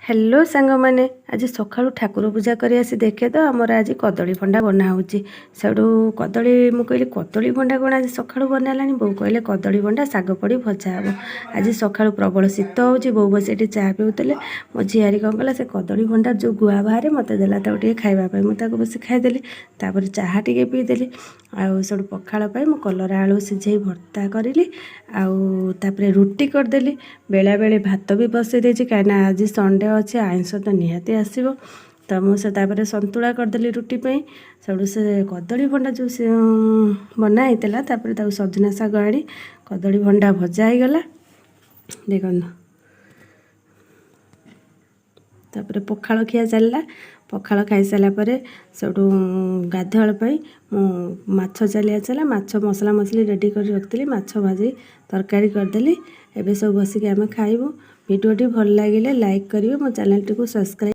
Hello ସାଙ୍ଗମାନେ, ଆଜି ସକାଳୁ ଠାକୁର ପୂଜା କରି ଆସି ଦେଖେ ତ ଆମର ଆଜି କଦଳୀ ଭଣ୍ଡା ବନା ହେଉଛି। ସେଇଠୁ କଦଳୀ, ମୁଁ କହିଲି, କଦଳୀ ଭଣ୍ଡା କ'ଣ ଆଜି ସକାଳୁ ବନା ହେଲାଣି? ବୋଉ କହିଲେ, କଦଳୀ ଭଣ୍ଡା ଶାଗ ପଡ଼ି ଭଜା ହେବ। ଆଜି ସକାଳୁ ପ୍ରବଳ ଶୀତ ହେଉଛି। ବୋଉ ବସି ଏଠି ଚା ପିଉଥିଲେ। ମୋ ଝିଆରୀ କ'ଣ କଲା, ସେ କଦଳୀ ଭଣ୍ଡାର ଯେଉଁ ଗୁଆ ବାହାରେ, ମୋତେ ଦେଲା ତାକୁ ଟିକେ ଖାଇବା ପାଇଁ। ମୁଁ ତାକୁ ବସି ଖାଇଦେଲି। ତାପରେ ଚାହା ଟିକେ ପିଇଦେଲି। ଆଉ ସେଇଠୁ ପଖାଳ ପାଇଁ ମୁଁ କଲରା ଆଳୁ ସିଝେଇ ଭର୍ତ୍ତା କରିଲି ଆଉ ତାପରେ ରୁଟି କରିଦେଲି। ବେଳାବେଳେ ଭାତ ବି ବସେଇ ଦେଇଛି, କାହିଁକିନା ଆଜି ସଣ୍ଡେ ଅଛି, ଆଇଁଷ ତ ନିହାତି ଆସିବ। ତ ମୁଁ ସେ ତାପରେ ସନ୍ତୁଳା କରିଦେଲି ରୁଟି ପାଇଁ। ସେଇଠୁ ସେ କଦଳୀ ଭଣ୍ଡା ଯେଉଁ ସେ ବନା ହେଇଥିଲା, ତାପରେ ତାକୁ ସଜନା ଶାଗ ଆଣି କଦଳୀ ଭଣ୍ଡା ଭଜା ହେଇଗଲା, ଦେଖନ୍ତୁ। ତାପରେ ପଖାଳ ଖିଆ ଚାଲିଲା। ପଖାଳ ଖାଇସାରିଲା ପରେ ସେଇଠୁ ଗାଧୁଆଳ ପାଇଁ ମୁଁ ମାଛ ଚାଲି ଆସିଲା। ମାଛ ମସଲା ମସଲି ରେଡ଼ି କରି ରଖିଥିଲି। ମାଛ ଭାଜି ତରକାରୀ କରିଦେଲି। ଏବେ ସବୁ ବସିକି ଆମେ ଖାଇବୁ। ଭିଡ଼ିଓଟି ଭଲ ଲାଗିଲେ ଲାଇକ୍ କରିବେ, ମୋ ଚ୍ୟାନେଲଟିକୁ ସବସ୍କ୍ରାଇବ୍